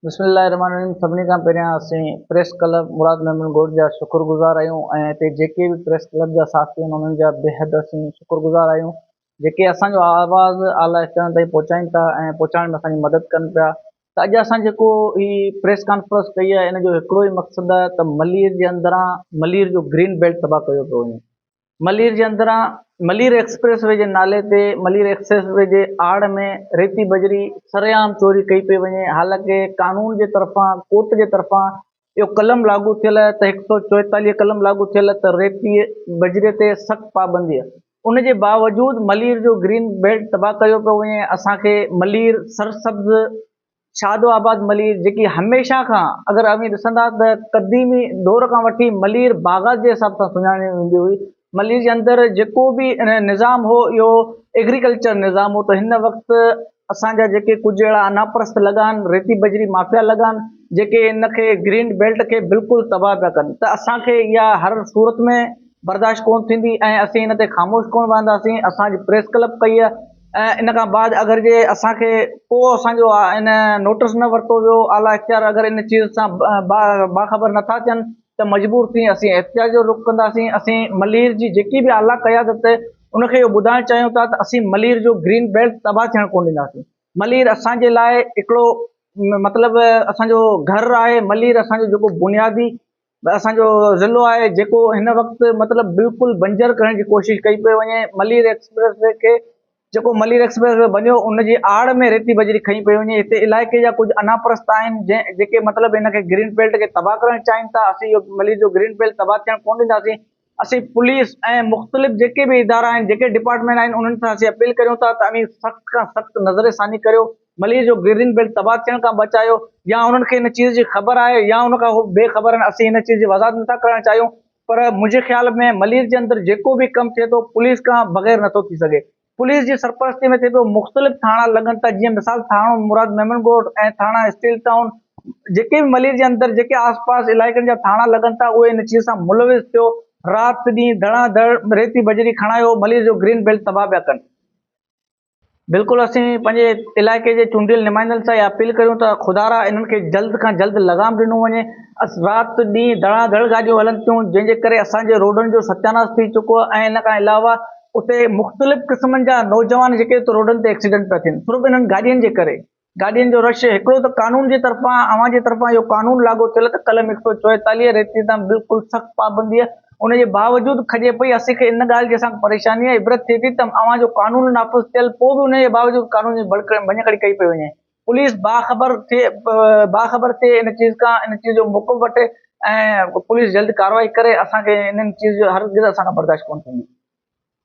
بسم الله الرحمٰن الرحيم سڀني کان پهريان اسين پريس ڪلب مراد ميمڻ ڳوٺ جا شڪر گذار آهيون ۽ هتي جيڪي به پريس ڪلب جا ساٿي آهن انهن جا بيحد اسين شڪر گذار آهيون جيڪي اسان جو آواز اعليٰ اختيارن تائين پهچائين ٿا ۽ پهچائڻ ۾ اسان جي مدد ڪن پيا ته اڄ اسان جيڪو هي پريس ڪانفرنس ڪئي آهي ان جو هڪڙو ئي مقصد آهي ته ملير جي اندران ملير جو گرين بيلٽ تباهه ڪيو پيو وڃي ملير جي اندران ملير ايڪسپريس وي جي نالي تي ملير ايڪسپريس وي جي آڙ ۾ ريتي بجري سرعام چوري ڪئي پئي وڃي حالانڪه قانون جي طرفان ڪورٽ جي طرفان اهو قلم لاڳو ٿيل آهي ته هڪ سئو چوئيتاليهه قلم لاڳو ٿيل آهي ته ريتي بجري تي سخت پابندي آهي ان جي باوجود ملير جو گرين بيلٽ تباهه ڪيو پيو وڃي اسان کي ملير سرسبز شاد و آباد ملير جيڪي هميشه کان اگر اوهين ڏسندا ته قديمي دور کان وٺي ملير باغات جي حساب سان سڃاڻي ويندي هئي ملير جي اندر جيڪو به نظام هو اهو ايگريڪلچر نظام هو ته هن وقت اسان جا جيڪي ڪجهه اهڙا انا پرست لڳا آهن ريتي بجري مافيا لڳا آهن جيڪي ان کي گرين بيلٽ کي بلڪل تباهه پيا ڪن ته اسان کي اها هر صورت ۾ برداشت ڪونه ٿيندي ۽ اسين ان تي خاموش ڪونه وهنداسين اسان اڄ پريس ڪلب ڪئي آهي ۽ ان کان بعد اگر جي اسان کي ڪو اسان جو ان نوٽس نه ورتو ويو اعليٰ اختيار اگر ان چيز سان باخبر نٿا ٿين ته مجبور ٿي اسين احتجاج جو رخ ڪنداسين اسين ملير جي جيڪي به اعليٰ قيادت ان کي اهو ٻڌائڻ چاهيون ٿا ته اسين ملير جو گرين بيلٽ تباهه ٿيڻ ڪونه ڏينداسين ملير اسان جي لاء هڪڙو مطلب اسان جو گهر آهي ملير اسان جو جيڪو بنيادي اسان جو ضلعو آهي جيڪو هن وقت مطلب بلڪل بنجر ڪرڻ جي ڪوشش ڪئي پئي وڃي ملير ايڪسپريس وي کي جيڪو ملير ايڪسپريس وي بنيو ان جي آڙ ۾ ريتي بجري کنئي پئي وڃي هتي علائقي جا ڪجهه انا پرست آهن جنهن جيڪي مطلب هن کي گرين بيلٽ کي تباهه ڪرڻ چاهين ٿا اسين اهو ملير جو گرين بيلٽ تباهه ٿيڻ ڪونه ڏينداسين اسين پوليس ۽ مختلف جيڪي به ادارا آهن جيڪي ڊپارٽمينٽ آهن انهن سان اسين اپيل ڪريون ٿا ته اوهين سخت کان سخت نظر ثاني ڪريو ملير جو گرين بيلٽ تباهه ٿيڻ کان بچايو يا انهن کي ان چيز جي خبر آهي يا ان کان هو بي خبر آهن اسين ان چيز جي وضاحت نٿا ڪرڻ چاهيون پر منهنجي خيال ۾ ملير جي اندر جيڪو به ڪم ٿئي ٿو پوليس کان بغير نٿو ٿي سگهي پوليس جي سرپرستي ۾ ٿئي پيو مختلف ٿاڻا لڳن ٿا جيئن مثال ٿاڻو مراد ميمڻ ڳوٺ ۽ ٿاڻا اسٽيل ٽائون جيڪي به ملير جي اندر جيڪي آس پاس علائقن جا ٿاڻا لڳن ٿا اهي ان چيز سان ملوث ٿيو رات ڏينهن ڌڙا ڌڙ ريتي بجري کڻايو ملير جو گرين بيلٽ تباهه پيا ڪن. بلڪل اسين پنهنجي علائقي جي چونڊيل نمائندن سان اها اپيل ڪريون ته خدارا انهن کي جلد کان جلد لغام ڏنو وڃي رات ڏينهن ڌڙا ڌڙ گاڏيون هلن ٿيون جنهن جي ڪري اسان جي روڊن جو ستياناس ٿي چڪو آهي ۽ ان کان علاوه اتي مختلف قسمن جا نوجوان جيڪي اتي روڊن تي ايڪسيڊنٽ پيا ٿين صرف انهن گاڏين جي ڪري گاڏين جو رش هڪڙو ته قانون جي طرفان اوهان جي طرفان اهو قانون لاڳو ٿيل ته قلم هڪ سو چوئيتاليهه ريتي تان بلڪل سخت پابندي آهي ان جي باوجود کڄي پئي اسين کي ان ڳالهه جي اسان کي پريشاني آهي عبرت ٿئي ٿي ته اوهان جو قانون نافذ ٿيل پوء به ان جي باوجود قانون جي ڀڃڪڙي ڪئي پئي وڃي پوليس باخبر ٿئي باخبر ٿئي ان چيز کان ان چيز جو موقف وٺي ۽ پوليس جلد ڪارروائي ڪري اسان کي انهن چيز جو هرگز اسان کان برداشت ڪونه ٿيندي.